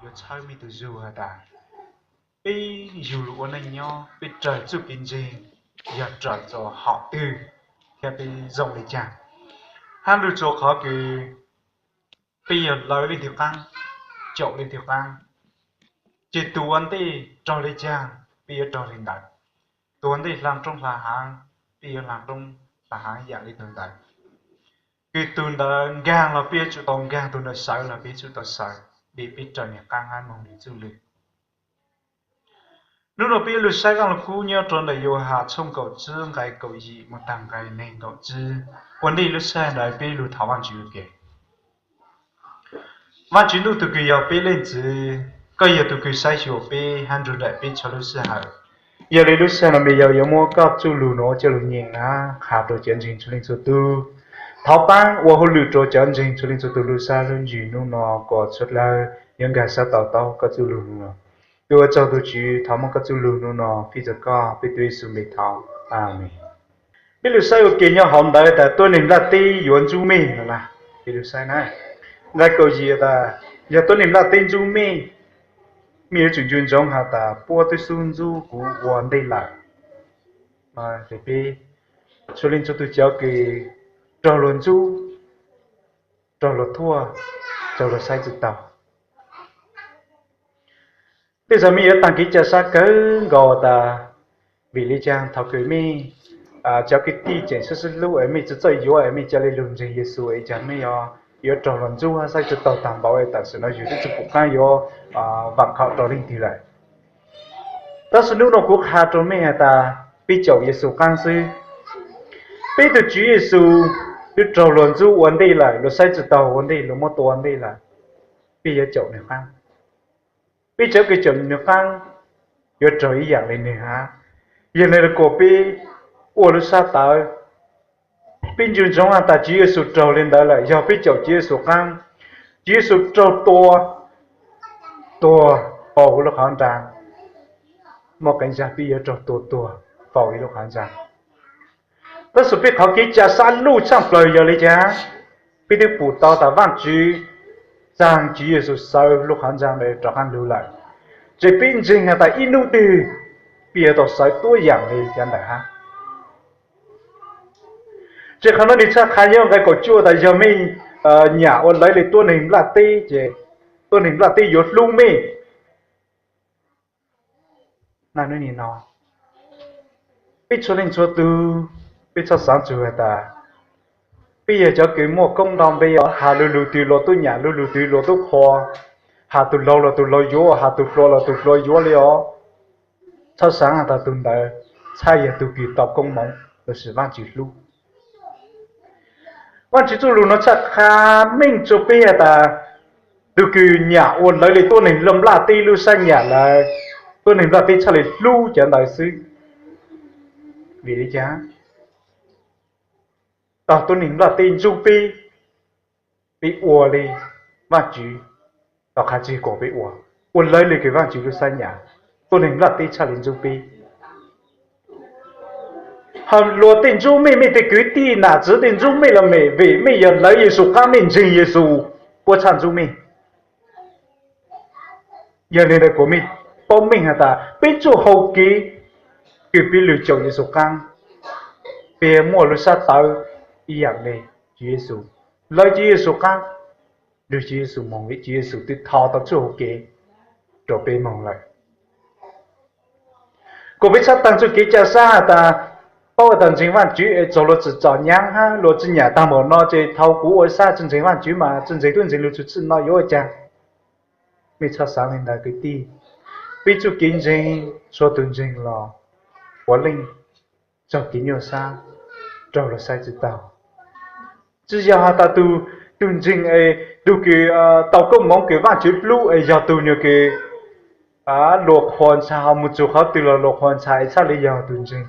yuav tshawb mej tus zug has tas peb yug lug ua neej nyob peb raws txuj kev ntseeg yog raws txug hom twg thiab peb zoo le caag, hab lug rua qhov kws peb yog lawv leej twg qaab, caum leej twg qaab, ces tug ua ntej raug le caag peb yuav raug le ntawd, tug ua ntej hla roob hla haav peb yuav hla roob hla haav yaam le tug ntawd, kws tug ntawd nkaag los peb yuav tsum tau nkaag, tug ntawd sawv los peb yuav tsum tau sawv, vim peb raws nwg qaab hab moog nwg txuj lug. Nub nua peb yuav lug saib Vaaj Lug Kub nyob rua ntawm Yauhas tshooj kaum tsib nqai kaum yim moog taag nqai neeg nkaum tsib. Ua ntej lub sij hawm ntawd peb lug thov Vaajtswv ua ke. Vaajtswv Ntuj, tug kws yog peb leej Txiv, koj yog tug kws saib xyuas peb hab nrug nraim peb txhua lub sij hawm. Yog le lub sij hawm no mej yog yuav muab koj txuj lug nuav coj lug nyeem hab qha rua cov ntseeg txhua leej txhua tug. Thov paab ua hauj lwm rua cov ntseeg txhua leej txhua tug lub sab lub ntsws nub no kom txhua dlawg yuav nkaag sab tau taub koj txuj lug nub no. Kuv ua tsaug tug Tswv, thov muab koj txuj lug nub no fij txug koj, peb tuav Yexus npe thov, Amees. Peb lug saib ua ke nyob hauv ntawv tas tuab neeg nplaj teb yuav ntxub mej no na. Peb lug saib na, nqai kaum yim tas, yog tuab neeg nplaj teb ntxub mej, mej yuav tsum ncu ntsoov has tas puab twb xub ntxub kuv ua ntej lawm. Peb txhua leej txhua tug cov kws raug luag ntxub, raug luag thuam, raug luag saib tsi taug. Tej zaum mej yuav taag kev ca sab kawg nkaus tas, vim le caag thaum kws mej cov kwv tij tseem sib sib hlub es mej tsi txawj yuav es mej ca le lug ntseeg Yexus es caag mej yuav raug luag ntxub saib tsi taug taag npaum es tam sim no yug twb tsi pum qaab yuav vaam khom rau leej twg lawm. Tab sis nub no kuv qha rua mej has tas peb caum Yexus qaab xwb. Peb tug Tswv Yexus twb raug luag ntxub ua ntej lawm, luag saib tsi taug ua ntej, luag muab tua ua ntej lawm. Peb yuav caum nwg qaab, peb cov kws caum nwg qaab yuav raug ib yaam le nwg hab. Yog le nuav kuas peb ua lub sab tawv, peb ncu ntsoov has tas Tswv Yexus raug le ntawd lawm, yog peb caum Tswv Yexus qaab, Tswv Yexus raug tua tuag faus huv lub qhov nrag, muaj qee zaag peb yuav raug tua tuag faus ib lub qhov nrag. Tab sis peb qhov kev ca sab luj tshaaj plawg yog le caag? Peb twb pum tau tas Vaajtswv txaag Tswv Yexus sawv lub qhov nrag ntawd rov qaab lug lawm, ces peb ntseeg has tas ib nub twg peb yuav tau sawv tuab yaam le cov ntawd hab. Ces qhov no nwg txhaj qha nyob nqai kaum cuaj tas yog mej nyam ua lawv le tuab neeg nplaj teb ces tuab neeg nplaj teb yuav hlub mej. Peb txhua leej txhua tug, peb txhob xaav txug has tas peb yog cov kws muaj koob nto npe os, has lug lug twg luag tub nyam, lug lug twg luag tub qhuas, has tug laug los tug laug yuav, has tug hluas los tug hluas yuav le os. Txhob xaav has tas tug ntawd txhaj yog tug kws tau koob moov lossis Vaajtswv hlub. Vaajtswv txuj lug nuav txhaj qha meej rua peb has tas tug kws nyam ua lawv le tuab neeg nplaj teb lub sab nyam lawm, tuab neeg nplaj teb txhaj le hlub cov ntawd xwb. Vim le caag? Thaum tuab neeg nplaj teb ntxub peb, peb ua le Vaajtswv tau qha tseg kom peb ua, ua lawv le kws Vaajtswv lub sab nyam, tuab neeg nplaj teb txhaj le ntxub peb. Hab luag tej ntxub mej, mej tej kwv tij nam txiv tej ntxub mej los mej, vim mej yog lawv Yexus qaab, mej ntseeg Yexus, puab txhaj ntxub mej. Yog le ntawd kuas mej paub meej has tas peb txuj hau kev kws peb lug caum Yexus qaab, peb muaj lub sab tawv ib yaam le Tswv Yexus, lawv Tswv Yexus qaab, lug Tswv Yexus moog, vim Tswv Yexus twb tho tau txuj hau kev rua peb moog lawm. Kuas peb txhaj taag txuj kev ca sab has tas, paub has tas ntseeg Vaajtswv es txug luag tsi txom nyam hab luag tsi nyam taag npaum no ces thaus kuv ua sab tsi ntseeg Vaajtswv mas tsi ntseeg tub ntseeg lug txug txij no yuav ua caag. Mej txhob xaav le ntawd kwv tij. Peb txuj kev ntseeg, txhua tug ntseeg los puav leej raug kev nyuaj sab, raug luag saib tsi taug. Tsi yog has tas tug, tug ntseeg es tug kws tau koob moov kws Vaajtswv hlub es yog tug nwg kws luag qhuas ntxhais, ho moog txug qhov twg los luag qhuas ntxhais es txhaj le yog tug ntseeg.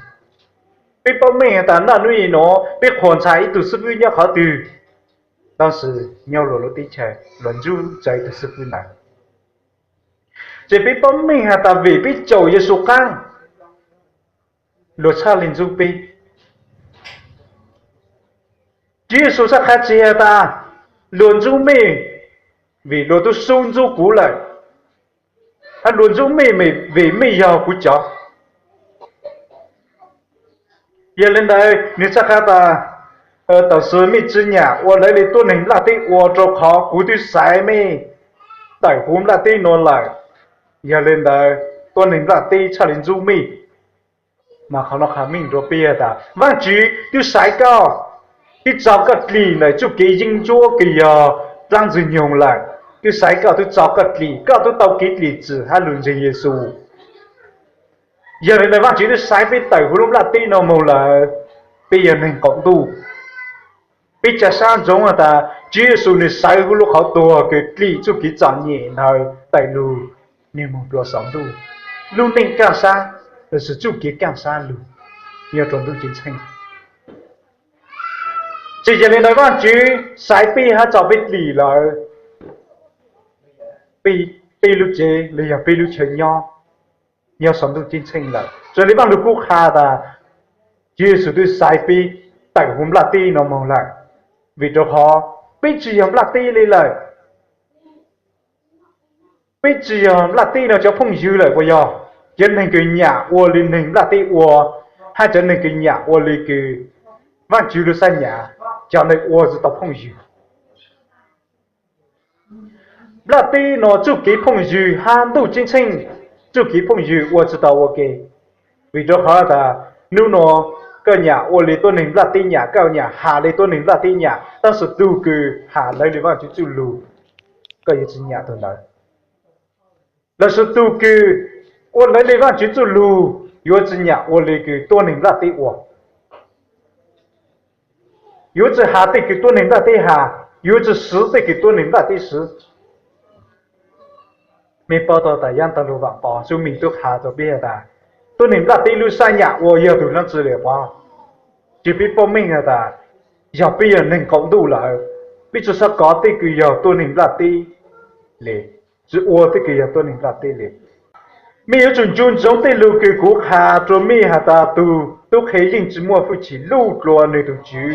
Peb paub meej has tas naj nub i nuav peb qhuas ntxhais ib tug xib fwb nyob qhov twg, tab sis nyob luag lub teb chaws luag ntxub txawv ib tug xib fwb ntawd. Ces peb paub meej has tas vim peb caum Yexus qaab, luag txhaj le ntxub peb. Tswv Yexus txhaj qha tseg has tas, luag ntxub mej vim luag tub xub ntxub kuv lawm. Luag ntxub mej vim mej yog kuv cov. Yog li ntawd nws txhaj qha tas, tam sim mej tsi nyam ua lawv li tuab neeg nplaj teb ua, rau qhov kuv twb xaiv mej tawm huv nplaj teb no lawm. Yog li ntawd tuab neeg nplaj teb txhaj li ntxub mej. Mas qhov no qha meej rua peb tas Vaajtswv twb xaiv koj, twb txo koj dlim ntawm txuj kev yeeb ncuab kws yog dlaab ntxwg nyoog lawm, twb xaiv koj, twb txo koj dlim, koj twb tau kev dlim txim hab lug ntseeg Yexus. Yog li ntawd Vaajtswv twb xaiv peb tawm huv lub nplaj teb no moog lawm, peb yog neeg qaum ntuj. Peb ca sab ntsoov has tas Tswv Yexus nwg sawv huv lub qhov tuag kws dlim txuj kev txom nyem ntawd tawm lug, nwg moog dlua saum ntuj. Lub neej kaaj sab, lossis txuj kev kaaj sab lug nyob rua ntuj ceeb tsheej. Tsi yog li ntawd Vaajtswv xaiv peb hab txo peb dlim lawm, peb lub tsev los yog peb lub chaw nyob, nyob saum ntuj ceeb tsheej lawm. Raws li Vaaj Lug Kub qha tas Tswv Yexus twb xaiv peb tawm huv nplaj teb no moog lawm, vim rau qhov peb tsi yog nplaj teb li lawm. Peb tsi yog nplaj teb no cov phooj ywg lawm puas yog? Cov neeg kws nyam ua li neeg nplaj teb ua, hab cov neeg kws nyam ua li kws Vaajtswv lub sab nyam, cov ntawd ua tsi tau phooj ywg. Nplaj teb no txuj kev phooj ywg hab ntuj ceeb tsheej txuj kev phooj ywg ua tsi tau ua ke. Vim rau qhov tas nub nua koj nyam ua li tuab neeg nplaj teb nyam, koj nyam has li tuab neeg nplaj teb nyam, tab sis tug kws has lawv li Vaajtswv txuj lug, koj yuav tsi nyam tug ntawd. Lossis tug kws ua lawv li Vaajtswv txuj lug yuav tsi nyam ua li kws tuab neeg nplaj teb ua. Yuav tsi has tej kws tuab neeg nplaj teb has, yuav tsi swv tej kws tuab neeg nplaj teb swv. Mej paub tau tas yav tag lug Vaam Pov Xub Mim tub qha rua peb has tas tuab neeg nplaj teb lub sab nyam ua yog tug dlaab tsi lawm puas? Ces peb paub meej has tas yog peb yog neeg qaum ntuj lawm, peb tsi xob kov tej kws yog tuab neeg nplaj teb le, tsi ua tej kws yog tuab neeg nplaj teb le. Mej yuav tsum ncu ntsoov tej lug kws kuv qha rua mej has tas tug tub qhe yeej tsi muaj hwj chim luj dlua nwg tug tswv.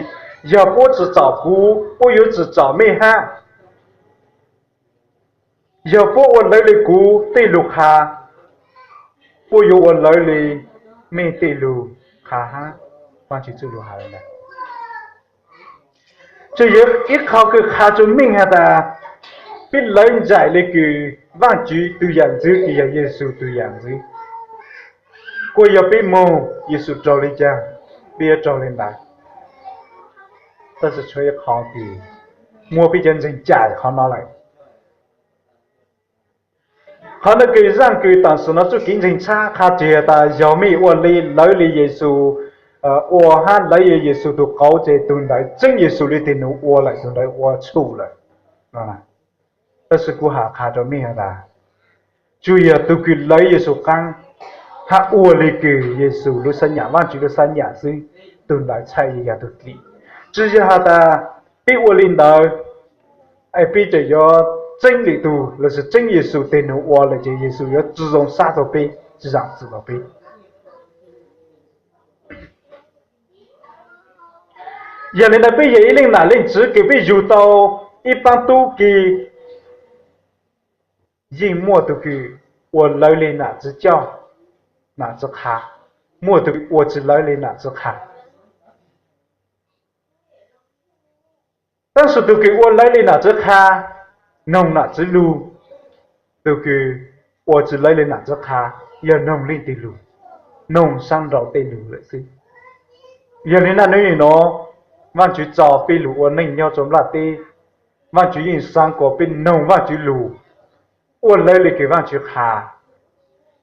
Yog puab tsi txom kuv, puab yuav tsi txom mej hab. Yog puab ua lawv li kuv tej lug qha, puab yuav ua lawv li mej tej lug qha hab. Vaajtswv txuj lug has le ntawd. Tsi yog ib qho kws qha rua mej has tas peb lawv ncaim le kws Vaajtswv tug yaam ntxwv kws yog Yexus tug yaam ntxwv. Kuas yog peb moog Yexus raug le caag, peb yuav raug le ntawd. Tab sis tshuav ib qho kws muab peb cov ntseeg cais qhov no lawm. Qhov ntawd kws zaaj kws tam sim no txuj kev ntseeg tshab qha tsi has tas yog mej ua li lawv li Yexus ua hab lawv li Yexus tug qauv ces tug ntawd txeeb Yexus li teg num ua lawm, tug ntawd ua tshum lawm. Tab sis kuv has qha rua mej has tas tsuas yog tug kws lawv Yexus qaab hab ua li kws Yexus lub sab nyam, Vaajtswv lub sab nyam xwb, tug ntawd txhaj yog tug dlim. Tsi yog has tas peb ua li ntawd es peb tseem yuav txeeb lwm tug lossis txeeb Yexus teg num ua lawm ces Yexus yuav tsi zoo sab rua peb, tsi zaam txim rua peb. Yog li ntawd peb yog ib leej nam leej tswv kws peb yug tau ib paab tub ki, yeej muaj tug kws ua lawv li nam tswv coj, nam tswv qha, muaj tug kws ua tsi lawv li nam tswv qha. Tab sis tug kws ua lawv li nam tswv qha, noog nam tswv lug, tug kws ua tsi lawv li nam tswv qha yog noog leej twg lug? Noog saab nraud tej lug lawm xwb. Yog li na nub nua Vaajtswv txo peb lug ua neej nyob rua nplaj teb, Vaajtswv yeej xaav kuas peb noog Vaajtswv lug, ua lawv li kws Vaajtswv qha,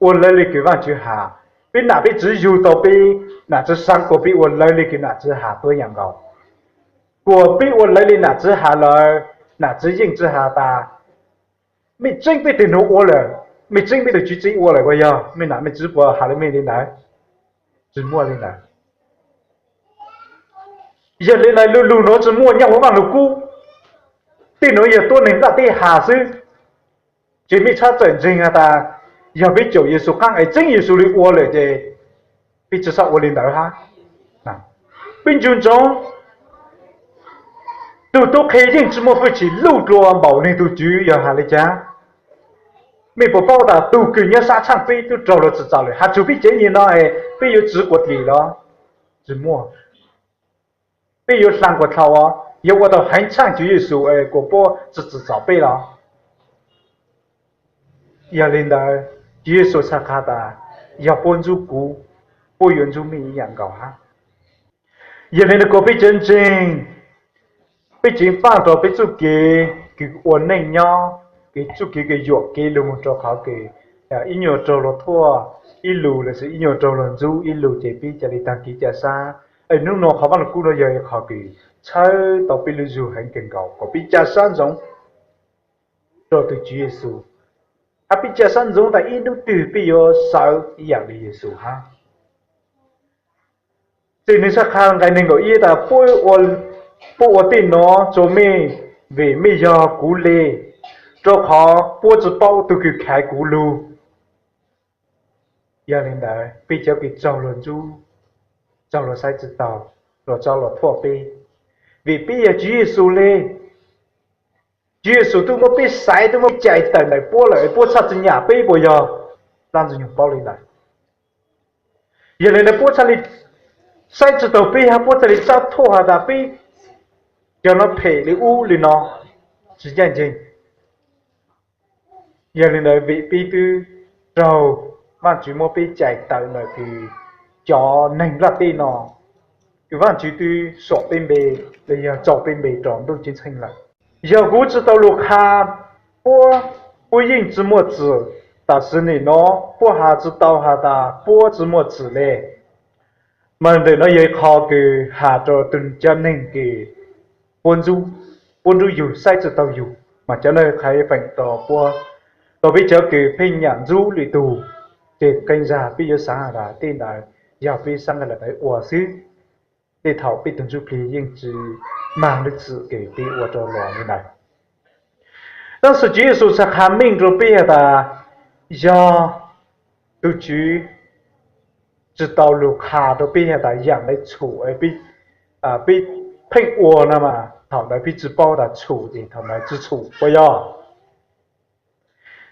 ua lawv li kws Vaajtswv has. Peb nam peb tswv yug tau peb, nam tswv xaav kuas peb ua lawv li kws nam tswv has tuab yaam nkaus. Kuas peb ua lawv li nam tswv has lawm, nam tswv yeej tsi has tas mej txeeb peb teg num ua lawm, mej txeeb peb tug tswv txib ua lawm puas yog? Mej nam mej tswv puas has le mej li ntawd? Tsi muaj li ntawd. Yog li ntawd lug lug nuav tsi muaj nyob huv Vaaj Lug Kub. Tej nuav yog tuab neeg nplaj teb has xwb. Ces mej txhob txawm ntseeg has tas yog peb caum Yexus qaab es txeeb Yexus li ua lawm ces peb tsi xob ua li ntawd hab. Peb ncu ntsoov, tug tub qhe yeej tsi muaj hwj chim luj dlua npaum nwg tug tswv yog has le caag. Mej puas paub tas tug kws nyob sab tshaaj peb tub raug luag tsim txom lawm, has txug peb tsev neeg no es peb yuav txwv kuas dlim los? Tsi muaj. Peb yuav hlaa kuas dlhau, yuav ua tau heev tshaaj Tswv Yexus kuas puab tsi tsim txom peb los? Yog li ntawd, Tswv Yexus xav qha tas, yog puab ntxub kuv, puab yuav ntxub mej ib yaam nkaus hab. Yog li ntawd kuas peb tsev ntseeg, peb tseem faaj rua peb txuj kev kws ua neej nyob, kev txuj kev kws yuam kev lug moog rua qhov kws ib nyuas raug luag thuam ib lug lossis ib nyuas raug luag ntxub ib lug ces peb ca le taag kev ca sab. Es nub nua qhov Vaaj Lug Kub nuav yog qhov kws tshawb tau peb lub zug heev kawg nkaus kuas peb ca sab ntsoov rua tug Tswv Yexus, hab peb ca sab ntsoov tas ib nub twg peb yuav sawv ib yaam le Yexus hab. Txij nwg sab qha nqai neeg nkaum ib tas, puab ua tej nuav rua mej vim mej yog kuv le, rua qhov puab tsi paub tug kws khaiv kuv lug. Yog li ntawd peb cov kws raug luag ntxub, raug luag saib tsi taug, luag tso luag thuam peb, vim peb yog Tswv Yexus le. Tswv Yexus tub muab peb xaiv, tub muab cais tawm ntawm puab lawm, puab txhaj tsi nyam peb puas yog? Dlaab Ntxwg Nyoog paub le ntawd. Yog li ntawd puab txhaj le saib tsi taug peb hab puab txhaj le tso thuam has tas peb cov nuav phem le ub le no, tsi ncaaj nceeg. Yog li ntawd vim peb twb raug Vaajtswv muab peb cais tawm ntawm kws cov neeg nplaj teb no, kws Vaajtswv twb suam peb npe, los yog tso peb npe rua ntuj ceeb tsheej lawm. Yog kuv tsi tau lug qha puab, puab yeej tsi muaj txim. Tam sim nim no puab has tsi tau has tas puab tsi muaj txim le. Mas ntawm no yog ib qho kws has rua tug cov neeg kws puab ntxub, puab ntxub yug, saib tsi taug yug, mas cov nuav qha feem rua puab, rua peb cov kws pheej nyam ntxub lwm tug, ces qee zag peb yuav xaav has tas tej ntawd yog peb sab nqaij lawm tawv ua xwb. Tej thaum peb tug ntsuj plig yeej tsi maag lub txim kws peb ua rua luag le ntawd. Tab sis Tswv Yexus xav qha meej rua peb has tas, yog tug Tswv tsi tau lug qha rua peb has tas yaam le txhum, peb pheej ua no mas thaum ntawd peb tsi paub tas txhum ces thaum ntawd tsi txhum puas yog?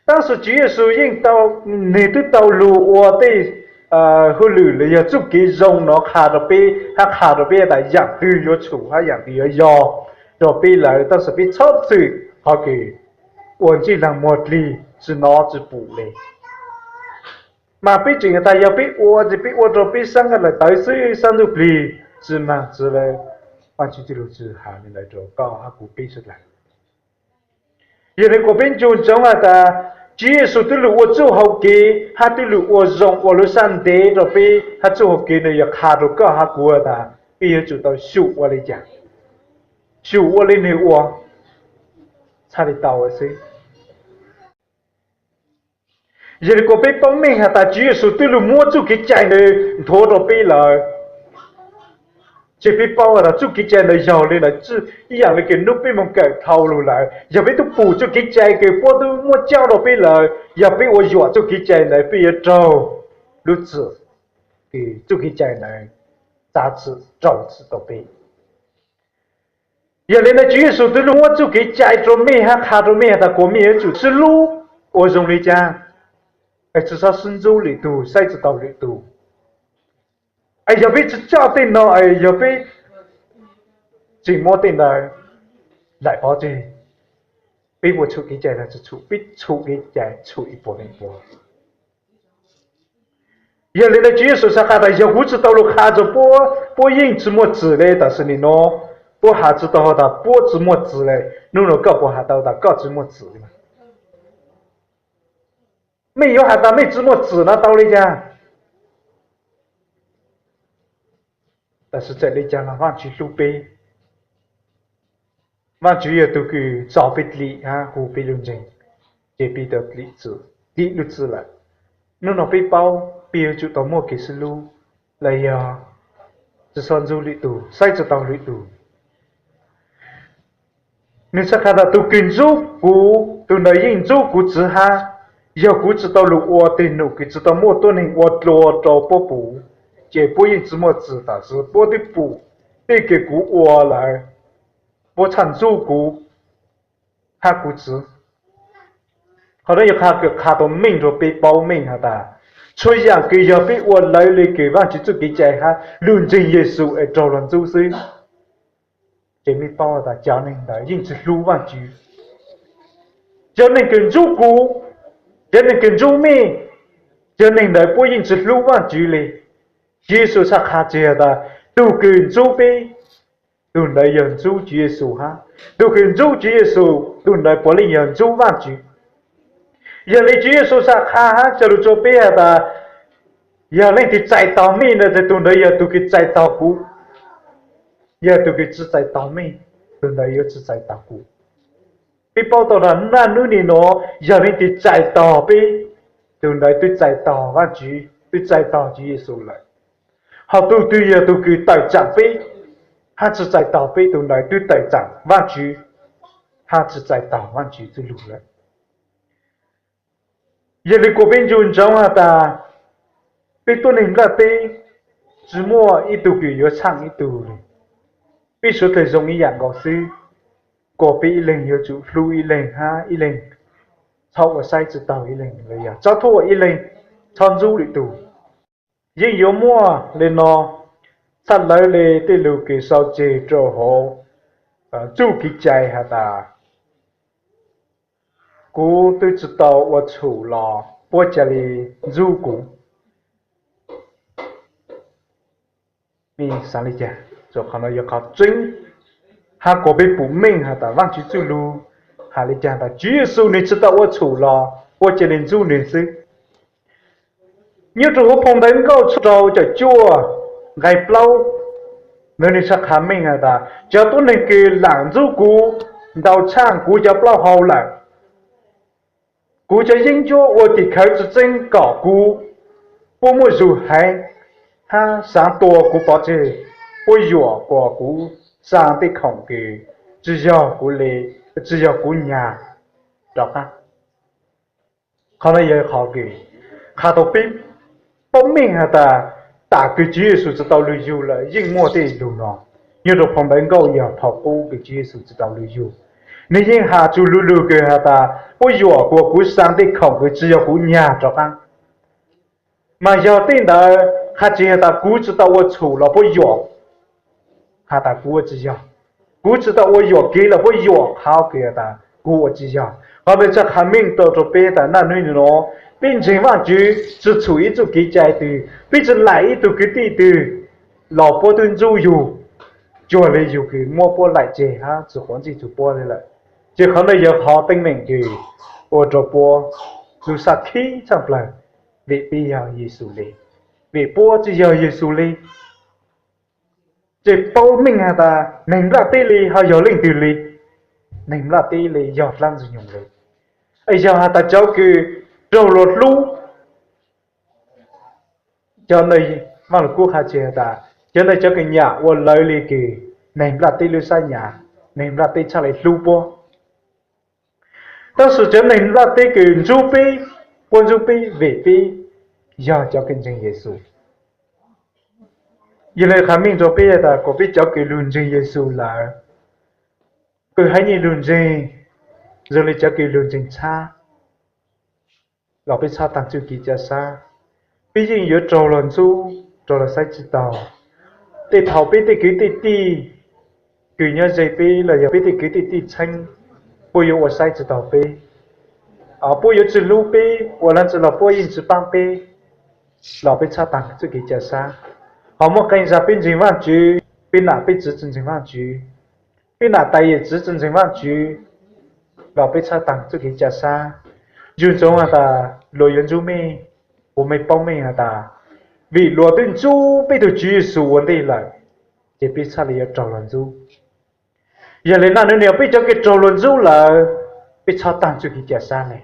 Tab sis Tswv Yexus yeej tau, nwg twb tau lug ua tej hauj lwm los yog txuj kev zoo no qha rua peb hab qha rua peb tas yaam twg yuav txhum hab yaam twg yuav yog, rua peb lawm. Tab sis peb txhob txwm qhov kws ua ntsej laag muag dlig tsi nov tsi pum le. Mas peb tseem tas yog peb ua ces peb ua rua peb sab nqaij lawm tawv xwb, sab ntsuj plig tsi maag tsi le. Vaajtswv tij lug tsi has le ntawd rua koj hab kuv peb sawv dlawg. Yog le kuas peb ncu ntsoov has tas Tswv Yexus twb lug ua txuj hau kev hab twb lug ua zoo ua lub sab ntev rua peb hab txuj hau kev no yog qha rua koj hab kuv tas peb yuav tsum tau xyum ua le caag, xyum ua le nwg ua, txhaj le tau xwb. Yog le kuas peb paub meej has tas Tswv Yexus twb lug muab txuj kev cai ntawd nthuav rua peb lawm, ces peb paub has tas txuj kev cai ntawd yog le ntawd. Ib yaam le kws nub peb moog kawm dhau lug lawm, yog peb tub pum txuj kev cai kws puab tub muab coj rua peb lawm, yog peb ua yuam txuj kev cai ntawd peb yuav raug lub txim kws txuj kev cai ntawd txav txim raug txim tau peb. Yog le ntawd Tswv Yexus twb lug muab txuj kev cai rua mej hab qha rua mej has tas kuas mej yuav tsum sib hlub ua zoo le caag, tsi txhob sib ntxub lwm tug, saib tsi taug lwm tug. Es yog peb tsi coj tej no, yog peb tseem muab tej ntawd laim pov tseg, peb puas txhum kev cai los tsi txhum? Peb txhum kev cai txhum ib puas feem pua. Yog le ntawd Tswv Yexus xav qha tas yog kuv tsi tau lug qha rua puab, puab yeej tsi muaj txim le. Tam sim nim no puab has tsi tau has tas puab tsi muaj txim le. Nub nua koj puas has tau tas koj tsi muaj txim? Mej yuav has tas mej tsi muaj txim no tau le caag? Tam sim txawm le caag los Vaajtswv hlub peb. Vaajtswv yog tug kws txo peb dlim hab hu peb lub ntseg, ces peb tau dlim lub txim lawm. Nub nua peb paub peb yuav tsum tau muaj kev sib hlub, los yog tsi txhob ntxub lwm tug, saib tsi taug lwm tug. Nwg txhaj qha tas tug kws ntxub kuv, tug ntawd yeej ntxub kuv txiv hab. Yog kuv tsi tau lug ua tej num kws tsi tau muaj tuab neeg ua dlua rua puab pum, ces puab yeej tsi muaj txim. Tam sim puab twb pum tej kws kuv ua lawm, puab txhaj ntxub kuv hab kuv txiv. Qhov no yog qhov kws qha tau meej rua peb paub meej has tas, txhua yaam kws yog peb ua lawv le kws Vaajtswv txuj kev cai hab lug ntseeg Yexus es raug luag ntxub xwb, ces mej paub tas cov neeg ntawd yeej tsi hlub Vaajtswv. Cov neeg kws ntxub kuv, cov neeg kws ntxub mej, cov neeg ntawd puab yeej tsi hlub Vaajtswv le. Tswv Yexus txhaj qha tseg has tas, tug kws ntxub peb, tug ntawd yog ntxub Tswv Yexus hab. Tug kws ntxub Tswv Yexus, tug ntawd puav leej yog ntxub Vaajtswv. Yog le Tswv Yexus txhaj qha hab cog lug tsua peb has tas, yog leej twg txais tog mej na, tug ntawd yog tug kws txais tog kuv. Yog tug kws tsi txais tog mej, tug ntawd yuav tsi txais tog kuv. Peb paub tau tas naj nub nim no, yog leej twg txais tog peb, tug ntawd twb txais tog Vaajtswv, twb txais tog Tswv Yexus lawm. Ho tug twg yog tug kws tawm tsaam peb, hab tsi txais tog peb, tug ntawd twb tawm tsaam Vaajtswv, hab tsi txais tog Vaajtswv txuj lug lawm. Yog le kuas peb ncu ntsoov has tas, peb tuab neeg nplaj teb tsi muaj ib tug kws yuav tshaaj ib tug le. Peb suav dlawg zoo ib yaam nkaus xwb, kuas peb ib leeg yuav tsum hlub ib leeg hab ib leeg txhob ua saib tsi taug ib leeg los yog txhob thuam ib leeg, txhob ntxub lwm tug. Yeej yuav muaj le no, txhaj lawv le tej lug kws sau tseg rua huv txuj kev cai has tas, kuv twb tsi tau ua txhum los puab ca le ntxub kuv. Mej xaav le caag? Qhov no yog qhov tseeb, hab kuas peb pum meej has tas Vaajtswv txuj lug has le caag tas Tswv Yexus nwg tsi tau ua txhum los puab ca le ntxub nwg xwb. Nyob rua huv phoo Ntawv Nkauj tshooj rau caum cuaj nqai plaub, ntawd nwg txhaj qha meej has tas, cov tuab neeg kws lam ntxub kuv ntau tshaaj kuv cov plaub hau lawm, kuv cov yeeb ncuab ua tim khawv tsi txeeb kom kuv, puab muaj zug heev hab xaav tua kuv pov tseg, puab yuam kuas kuv xaa tej khoom kws tsi yog kuv le, tsi yog kuv nyag rov qaab. Qhov no yog qhov kws qha tau peb paub meej has tas, tam kws Tswv Yexus tsi tau lug yug lawm yeej muaj tej lug no. Nyob rua phoo Ntawv Nkauj yog phau qub kws Tswv Yexus tsi tau lug yug, nwg yeej has txug lu lug kws has tas puab yuam kuas kuv xaa tej khoom kws tsi yog kuv nyag rov qaab. Mas yog tej ntawd qha tseg has tas kuv tsi tau ua txhum los puab yuam, has tas kuv ua tsi yog, kuv tsi tau ua yuam kev los puab yuam qhov kws has tas kuv ua tsi yog. Qhov ntawd txhaj qha meej tau rua peb tas naj nub nuav, peb ntseeg Vaajtswv tsi txhum ib txuj kev cai twg, peb tsi laim ib tug kwv tij twg los puab twb ntxub yug, cuag le yug kws muab puab laim tseg hab tsi quav ntsej txug puab le lawm. Ces qhov ntawd yog qhov teeb meem kws ua rua puab lub sab khib tshaj plawg, vim peb yog Yexus le, vim puab tsi yog Yexus le. Ces paub meej has tas neeg nplaj teb le ho yog leej twg le? Neeg nplaj teb le yog dlaab Ntxwg Nyoog le. Yog has tas cov kws raug luag hlub, cov ntawd, Vaaj Lug Kub qha tseg has tas cov ntawd cov kws nyam ua lawv le kws neeg nplaj teb lub sab nyam, neeg nplaj teb txhaj le hlub puab. Tab sis cov neeg nplaj teb kws ntxub peb, puab ntxub peb vim peb yog cov kws ntseeg Yexus. Yog le qha meej rua peb tas kuas peb cov kws lug ntseeg Yexus lawm, kws haiv neeg lug ntseeg, zoo le cov kws lug ntseeg txhab, los peb txhob taag txuj kev ca sab. Peb yeej yuav raug luag ntxub, raug luag saib tsi taug. Tej thaum peb tej kwv tej tij kws nyob ze peb los yog peb tej kwv tej tij txheeb, puab yuav ua saib tsi taug peb, puab yuav tsi hlub peb, ua le tsi los puab yeej tsi paab peb, los peb txhob taag txuj kev ca sab. Ho muaj qee zag peb ntseeg Vaajtswv, peb nam peb txiv tsi ntseeg Vaajtswv, peb nam tais yawm txiv tsi ntseeg Vaajtswv, los peb txhob taag txuj kev ca sab. Ncu ntsoov has tas luag yuav ntxub mej, ua mej paub meej has tas, vim luag twb ntxub peb tug Tswv Yexus ua ntej lawm, ces peb txhaj le yuav raug luag ntxub. Yog le naj nub nuav peb cov kws raug luag ntxub lawm, peb txhob taag txuj kev ca sab le.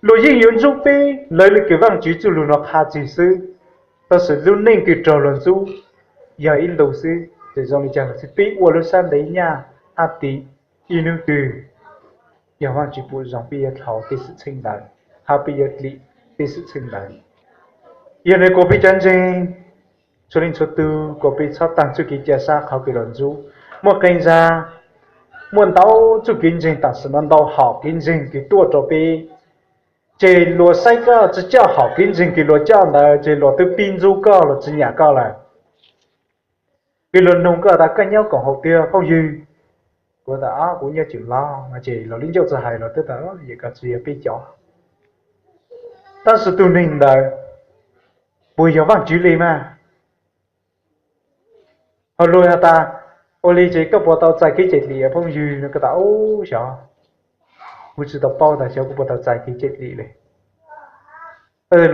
Luag yeej yuav ntxub peb, lawv le kws Vaajtswv txuj lug nuav qha tseg xwb. Tab sis lub neej kws raug luag ntxub yog ib ntu xwb, ces zoo le caag los xij peb ua lub sab ntev nyaj hab tim ib nub twg, yog Vaajtswv pum zoo peb yuav dlhau tej xwm txheej ntawd, hab peb yuav dlim tej xwm txheej ntawd. Yog le kuas peb cov ntseeg txhua leej txhua tug kuas peb txhob taag txuj kev ca sab qhov kws luag ntxub. Muaj qee zag muaj ntau txuj kev ntseeg tam sim no ntau hom kev ntseeg kws tuaj rau peb, ces luag saib koj tsi coj hom kev ntseeg kws luag coj ntawd ces luag twb pib ntxub koj, luag tsi nyam koj lawm. Kws luag nug koj tas koj nyob koom haum twg phooj ywg? Kuv tas kuv nyob Tseem Lauj no ces luag li ncauj tsi hais, luag twb tas yog koj tsi yog peb cov. Tab sis tus neeg ntawd puas yog Vaajtswv li mas? Ho luag has tas ua li ces koj puas tau txais kev cai dlim phooj ywg no? Koj tas ub xyov, kuv tsi tau paub tas xyov kuv puas tau txais kev cai dlim li.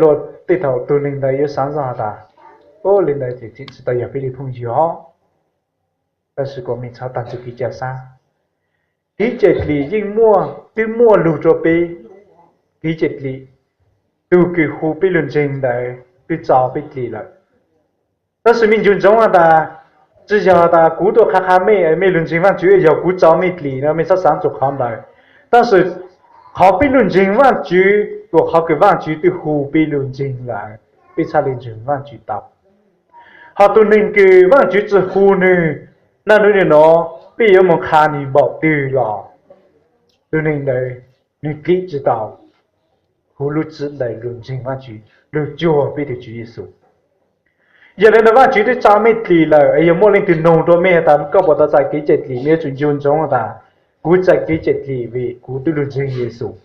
Luag tej thaum tus neeg ntawd yuav xaav zog has tas ub li ntawd ces tseem tsi tau yog peb li phooj ywg os. Tab sis kuas mej txhob tag txug kev cai sab. Kev cai dlim yeej muaj, twb muaj lug rua peb. Kev cai dlim, tug kws hu peb lug ntseeg ntawd twb txo peb dlim lawm. Tab sis mej nco ntsoov has tas, tsi yog tas kuv tuaj qha qha mej, mej lug ntseeg Vaajtswv yog kuv txo mej dlim no, mej txhob xaav txug qhov ntawd. Tab sis qhov peb lug ntseeg Vaajtswv kuas qhov kws Vaajtswv twb hu peb lug ntseeg lawm, peb txhaj le ntseeg Vaajtswv tau. Ho tus neeg kws Vaajtswv tsi hu nwg, naj nub nwg no, peb yuav moog qha nwg npaum twg los tus neeg ntawd nwg dlim tsi tau hu lub txim ntawd lug ntseeg Vaajtswv, lug cuag peb tug Tswv Yexus. Yog le ntawd Vaajtswv twb txo mej dlim lawm, yog muaj leej twg nug rua mej has tas koj puas tau txais kev cai dlim, mej yuav tsum nco ntsoov tas kuv txais kev cai dlim vim kuv twb lug ntseeg Yexus.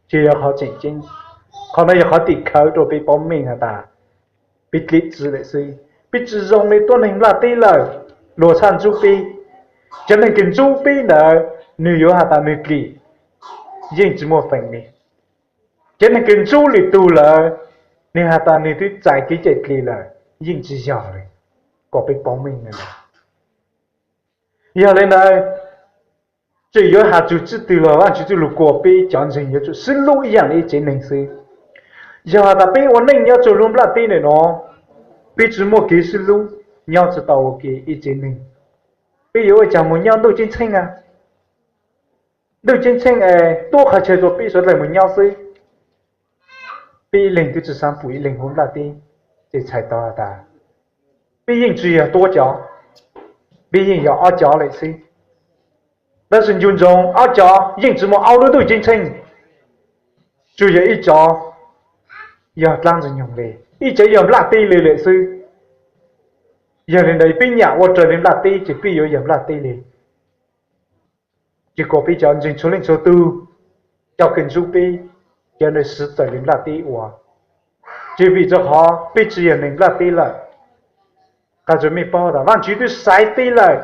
Ces yog qhov tseem ceeb, qhov no yog qhov tim khawv rua peb paub meej has tas peb dlim txim lawm xwb. Peb tsi zoo le tuab neeg nplaj teb lawm, luag txhaj ntxub peb. Cov neeg kws ntxub peb ntawd, nwg yuav has tas nwg dlim, yeej tsi muaj feem li. Cov neeg kws ntxub lwm tug lawm, nwg has tas nwg twb txais kev cai dlim lawm, yeej tsi yog li. Kom peb paub meej le ntawd. Yog le ntawd, tseem yuav has txug tswj twg los Vaajtswv txuj lug kuas peb cov ntseeg yuav tsum sib hlub ib yaam le ib tsev neeg xwb. Yog has tas peb ua neej nyob rua lub nplaj teb ntawm no, peb tsi muaj kev sib hlub, nyob tsi tau ua ke ib tsev neeg, peb yuav ua caag moog nyob ntuj ceeb tsheej na? Ntuj ceeb tsheej es tuab qhov chaw rua peb suav dlawg moog nyob xwb. Peb ib leeg twb tsi xaav pum ib leeg huv nplaj teb, ces txhais tau has tas peb yeej tsi yog tuab cov, peb yeej yog ob cov lawm xwb. Tab sis nco ntsoov, ob cov yeej tsi muaj aub lub ntuj ceeb tsheej, tsuas yog ib cov yog dlaab ntxwg nyoog le, ib cov yog nplaj teb le lawm xwb. Yog le ntawd peb nyam ua raws le nplaj teb ces peb yuav yog nplaj teb le. Ces kuas peb cov ntseeg txhua leej txhua tug, cov kws ntxub peb, cov ntawd siv txawm le nplaj teb ua. Ces vim rua qhov peb tsi yog neeg nplaj teb lawm, qha rua mej paub tas Vaajtswv twb xaiv peb lawm,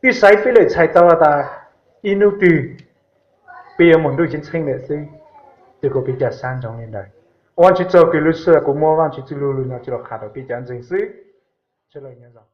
twb xaiv peb lawm txhais tau has tas ib hnub twg peb yuav moog ntuj ceeb tsheej lawm xwb. Ces kuas peb ca sab ntsoov le ntawd. Ua Vaajtswv tsaug kws lub sij hawm kuv muab Vaajtswv txuj lug lug no tsi los qha rua peb cov ntseeg xwb. Sawv dlawg nyob zoo.